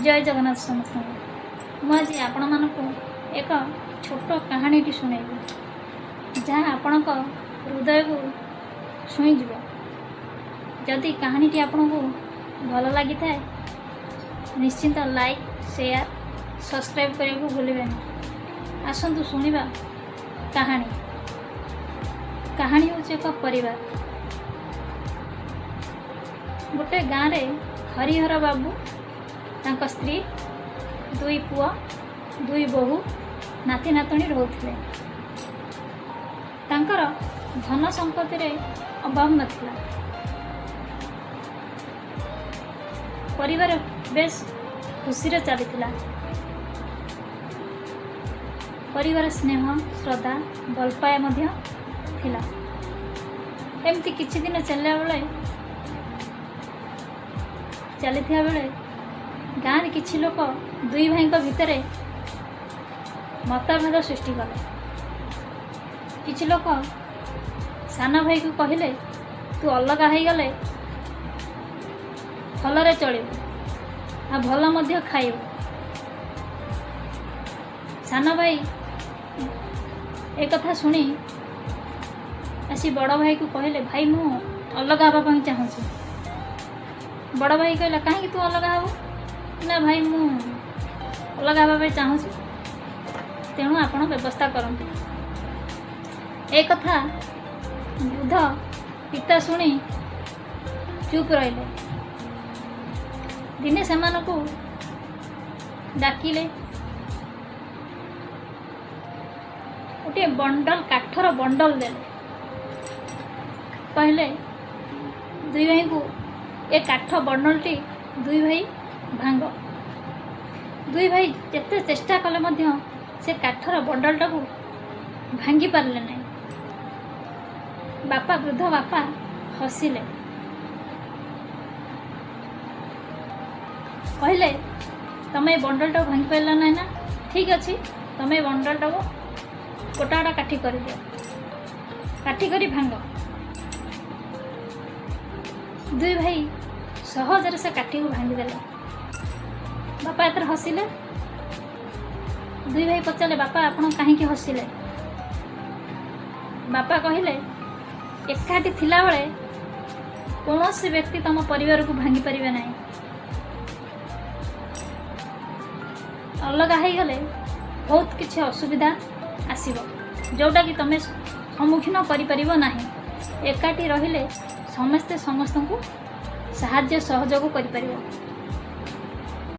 ଜୟ ଜଗନ୍ନାଥ ସମସ୍ତଙ୍କୁ। ମୁଁ ଆଜି ଆପଣମାନଙ୍କୁ ଏକ ଛୋଟ କାହାଣୀଟି ଶୁଣାଇବି, ଯାହା ଆପଣଙ୍କ ହୃଦୟକୁ ଛୁଇଁଯିବ। ଯଦି କାହାଣୀଟି ଆପଣଙ୍କୁ ଭଲ ଲାଗିଥାଏ, ନିଶ୍ଚିନ୍ତ ଲାଇକ୍, ସେୟାର, ସବସ୍କ୍ରାଇବ୍ କରିବାକୁ ଭୁଲିବେନି। ଆସନ୍ତୁ ଶୁଣିବା କାହାଣୀ। କାହାଣୀ ହେଉଛି ଏକ ପରିବାର। ଗୋଟେ ଗାଁରେ ହରିହର ବାବୁ, ତାଙ୍କ ସ୍ତ୍ରୀ, ଦୁଇ ପୁଅ, ଦୁଇ ବୋହୂ, ନାତି ନାତୁଣୀ ରହୁଥିଲେ। ତାଙ୍କର ଧନ ସମ୍ପତ୍ତିରେ ଅଭାବ ନଥିଲା। ପରିବାର ବେଶ ଖୁସିରେ ଚାଲିଥିଲା। ପରିବାର ସ୍ନେହ, ଶ୍ରଦ୍ଧା, ଭଲ ପାଇବା ମଧ୍ୟ ଥିଲା। ଏମିତି କିଛି ଦିନ ଚାଲିଲା ବେଳେ ଚାଲିଥିବା ବେଳେ ଗାଁରେ କିଛି ଲୋକ ଦୁଇ ଭାଇଙ୍କ ଭିତରେ ମତଭେଦ ସୃଷ୍ଟି କଲେ। କିଛି ଲୋକ ସାନ ଭାଇକୁ କହିଲେ, "ତୁ ଅଲଗା ହେଇଗଲେ ଭଲରେ ଚଳିବୁ ଆଉ ଭଲ ମଧ୍ୟ ଖାଇବୁ।" ସାନ ଭାଇ ଏ କଥା ଶୁଣି ଆସି ବଡ଼ ଭାଇକୁ କହିଲେ, "ଭାଇ, ମୁଁ ଅଲଗା ହେବା ପାଇଁ ଚାହୁଁଛି।" ବଡ଼ ଭାଇ କହିଲା, "କାହିଁକି ତୁ ଅଲଗା ହେବୁ?" "ନା ଭାଇ, ମୁଁ ଅଲଗା ହେବା ପାଇଁ ଚାହୁଁଛି, ତେଣୁ ଆପଣ ବ୍ୟବସ୍ଥା କରନ୍ତୁ।" ଏ କଥା ବୃଦ୍ଧ ପିତା ଶୁଣି ଚୁପ୍ ରହିଲେ। ଦିନେ ସେମାନଙ୍କୁ ଡାକିଲେ। ଗୋଟିଏ ବଣ୍ଡଲ, କାଠର ବଣ୍ଡଲ ଦେଲେ। କହିଲେ ଦୁଇ ଭାଇଙ୍କୁ, "ଏ କାଠ ବଣ୍ଡଲଟି ଦୁଇ ଭାଇ ଭାଙ୍ଗ।" ଦୁଇ ଭାଇ ଯେତେ ଚେଷ୍ଟା କଲେ ମଧ୍ୟ ସେ କାଠର ବଣ୍ଡଲଟାକୁ ଭାଙ୍ଗି ପାରିଲେ ନାହିଁ। ବାପା, ବୃଦ୍ଧ ବାପା ହସିଲେ। କହିଲେ, "ତମେ ଏ ବଣ୍ଡଲଟାକୁ ଭାଙ୍ଗି ପାରିଲ ନାହିଁ ନା? ଠିକ୍ ଅଛି, ତମେ ଏ ବଣ୍ଡଲଟାକୁ ଗୋଟା ଗୋଟା କାଠି କରିଦିଅ, କାଠି କରି ଭାଙ୍ଗ।" ଦୁଇ ଭାଇ ସହଜରେ ସେ କାଠିକୁ ଭାଙ୍ଗିଦେଲେ। ବାପା ଏଥର ହସିଲେ। ଦୁଇ ଭାଇ ପଚାରିଲେ, "ବାପା, ଆପଣ କାହିଁକି ହସିଲେ?" ବାପା କହିଲେ, "ଏକାଠି ଥିଲାବେଳେ କୌଣସି ବ୍ୟକ୍ତି ତମ ପରିବାରକୁ ଭାଙ୍ଗି ପାରିବେ ନାହିଁ। ଅଲଗା ହେଇଗଲେ ବହୁତ କିଛି ଅସୁବିଧା ଆସିବ, ଯେଉଁଟାକି ତମେ ସମ୍ମୁଖୀନ କରିପାରିବ ନାହିଁ। ଏକାଠି ରହିଲେ ସମସ୍ତେ ସମସ୍ତଙ୍କୁ ସାହାଯ୍ୟ ସହଯୋଗ କରିପାରିବ।"